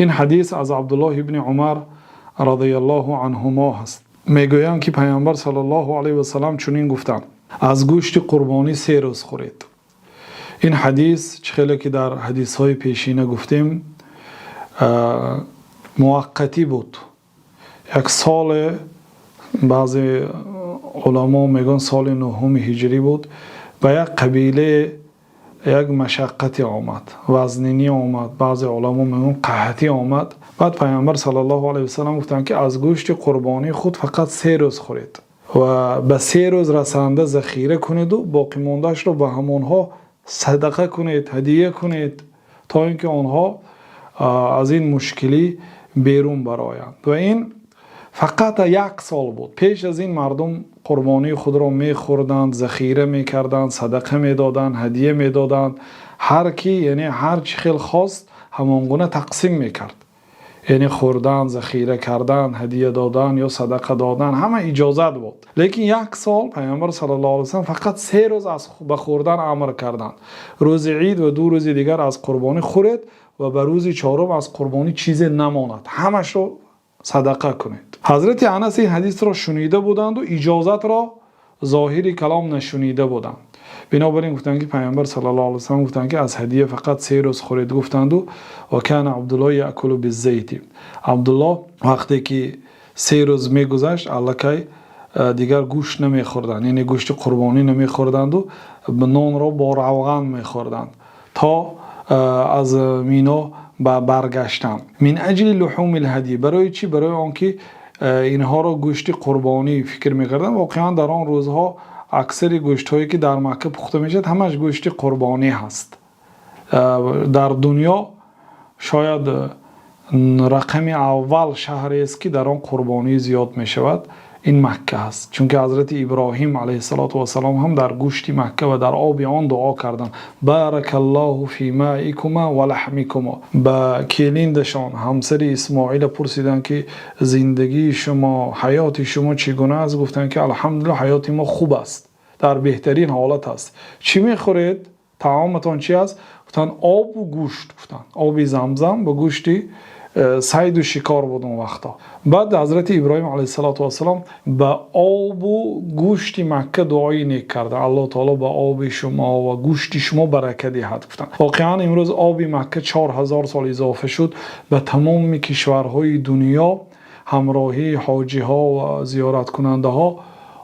Ин ҳадис аз Абдуллоҳ ибни Умар разияллоҳу анҳумо аст. Мегӯянд, ки Паёмбар саллаллоҳу алайҳи васаллам чунин гуфтанд: аз гӯшти қурбонӣ 3 рӯз хӯред. Ин ҳадис, чӣ хеле ки дар ҳадисҳои пешина гуфтем, муваққатӣ буд. Як сол, баъзе уламо мегӯянд, соли нӯҳуми ҳиҷрӣ буд, ба як қабила як машаққате омад, вазнинӣ омад, баъзе уламо мегӯянд, қаҳтӣ омад. Баъд Паёмбар саллаллоҳу алайҳи васаллам гуфтанд, ки аз гӯшти қурбонии худ фақат 3 рӯз хӯред ва ба 3 рӯз расонда захира кунед ва боқимондааш ро ба ҳамонҳо садақа кунед, ҳадя кунед, то инки онҳо аз ин мушкилӣ берун бароянд. Ва ин фақат як сол буд. Пеш аз ин мардум қурбонии худро мехӯрданд, захира мекарданд, садақа медоданд, ҳадя медоданд. Ҳар кӣ, яъне ҳар чӣ хел хост, ҳамонгуна тақсим мекард, яъне хӯрдан, захира кардан, ҳадя додан ё садақа додан, ҳама иҷозат буд. Лекин як сол Паёмбар саллаллоҳу алайҳи васаллам фақат 3 рӯз аз ба хӯрдан амр карданд: рӯзи ид ва 2 рӯзи дигар аз қурбонӣ хӯред ва ба рӯзи чорум аз қурбонӣ чизе намонад, ҳамашро садақа кунед. Ҳазрати Анас ин ҳадисро шунида буданд ва иҷозатро зоҳири калом нашунида буданд. Бинобар ин гуфтанд, ки Паёмбар саллаллоҳу алайҳи васаллам гуфтанд, ки аз ҳадия фақат 3 рӯз хӯред гуфтанду. وكان عبد الله يأكل بالزيت. Абдуллоҳ вақте ки 3 рӯз мегузашт, аллакай дигар гӯшт намехӯрданд, яъне гӯшти қурбонӣ намехӯрданду нонро бо равған мехӯрданд, то аз Мино баргаштан. من أجل لحوم الهدي. Барои чӣ? Барои он ки инҳоро гӯшти қурбонӣ фикр мекарданд. Воқеан, дар он рӯзҳо аксари гӯштҳое, ки дар Макка пухта мешавад, ҳамаш гӯшти қурбонӣ ҳаст. Дар дунё шояд рақами аввал шаҳрест, ки дар он қурбонӣ зиёд мешавад, ин Макка аст, чунки Ҳазрати Иброҳим алайҳиссалоту вассалом ҳам дар гӯшти Макка ва дар оби он дуо карданд: بارك الله في مائكما ولحمكما. Ба келиндашон, ҳамсари Исмоила, пурсиданд, ки зиндагии шумо, ҳаёти шумо чӣ гуна аст? Гуфтанд, ки алҳамдулиллоҳ, ҳаёти мо хуб аст, дар беҳтарин ҳолат аст. Чӣ мехӯред, таоматон чи аст? Гуфтанд, обу гӯшт. Гуфтанд, оби Замзам ба гӯшти сайду шикор буд он вақто. Баъд Ҳазрати Иброҳим алайҳиссалоту вассалом ба обу гӯшти Макка дуои нек карда: Аллоҳ таоло ба оби шумо ва гӯшти шумо барака диҳад, гуфтанд. Воқеан, имрӯз оби Макка 4000 сол изофа шуд, ба тамоми кишварҳои дунё ҳамроҳии ҳоҷиҳо ва зиёраткунандаҳо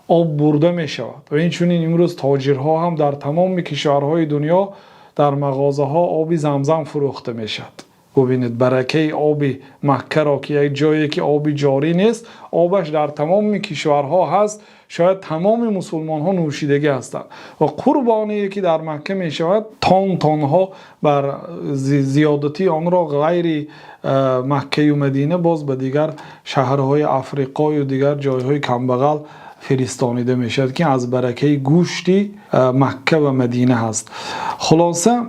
об бурда мешавад. Ва инчунин имрӯз тоҷирҳо ҳам дар тамоми кишварҳои дунё дар мағозаҳо оби Замзам фурӯхта мешавад. Бубинед баракаи оби Маккаро, ки як ҷое ки оби ҷорӣ нест, обаш дар тамоми кишварҳо ҳаст, шояд тамоми мусулмонҳо нӯшидагӣ ҳастанд. Ва қурбоние ки дар Макка мешавад, тон тонҳо бар зиёдатии онро ғайри Маккаю Мадина боз ба дигар шаҳрҳои Африқою дигар ҷойҳои камбағал фиристонида мешавад, ки аз баракаи гӯшти Макка ва Мадина ҳаст. Хулоса,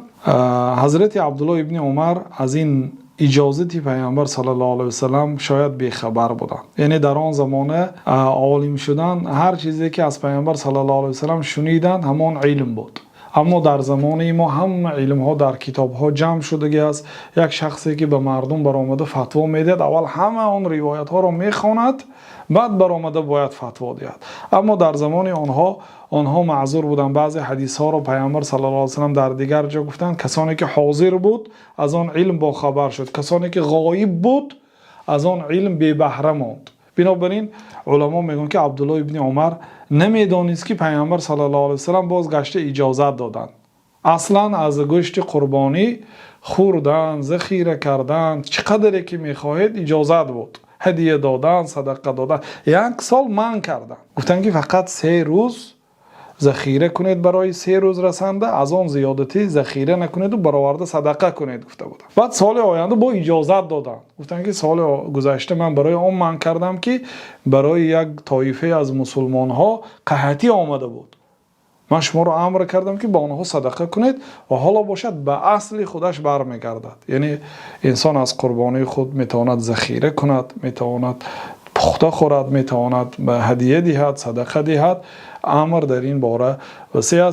Ҳазрати Абдуллоҳ ибни Умар аз ин иҷозати Паёмбар саллаллоҳу алайҳи васаллам шояд бехабар буданд. Яъне дар он замона олим шудан, ҳар чизе ки аз Паёмбар саллаллоҳу алайҳи васаллам шуниданд, ҳамон илм буд. Аммо дар замони мо ҳама илмҳо дар китобҳо ҷамъ шудагӣ аст. Як шахсе ки ба мардум баромада фатво медиҳад, аввал ҳама он ривоятҳоро мехонад, баъд баромада бояд фатво диҳад. Аммо дар замони онҳо, онҳо маъзур буданд. Баъзе ҳадисҳоро Паёмбар саллаллоҳу алайҳи васаллам дар дигар ҷо гуфтанд. Касоне ки ҳозир буд, аз он илм бохабар шуд, касоне ки ғоиб буд, аз он илм бебаҳра монд. Бинобар ин уламо мегӯянд, ки Абдуллоҳ ибни Умар намедонист, ки Паёмбар саллаллоҳу алайҳи васаллам боз гашта иҷозат доданд. Аслан аз гӯшти қурбонӣ хӯрдан, захира кардан, чӣ қадаре ки мехоҳед, иҷозат буд, ҳадия додан, садақа додан. Як сол манъ карданд, гуфтанд, ки фақат 3 рӯз захира кунед, барои 3 рӯз расанда, аз он зиёдатӣ захира накунеду бароварда садақа кунед, гуфта буданд. Баъд соли оянда бо иҷозат доданд. Гуфтанд, ки соли гузашта ман барои он манъ кардам, ки барои як тоифае аз мусулмонҳо қаҳатӣ омада буд. Ман шуморо амр кардам, ки ба онҳо садақа кунед, ва ҳоло бошад, ба асли худаш бармегардад. Яъне инсон аз қурбонии худ метавонад захира кунад, метавонад пухта хӯрад, метавонад ба ҳадия диҳад, садақа диҳад. Амр дар ин бора васеъ аст.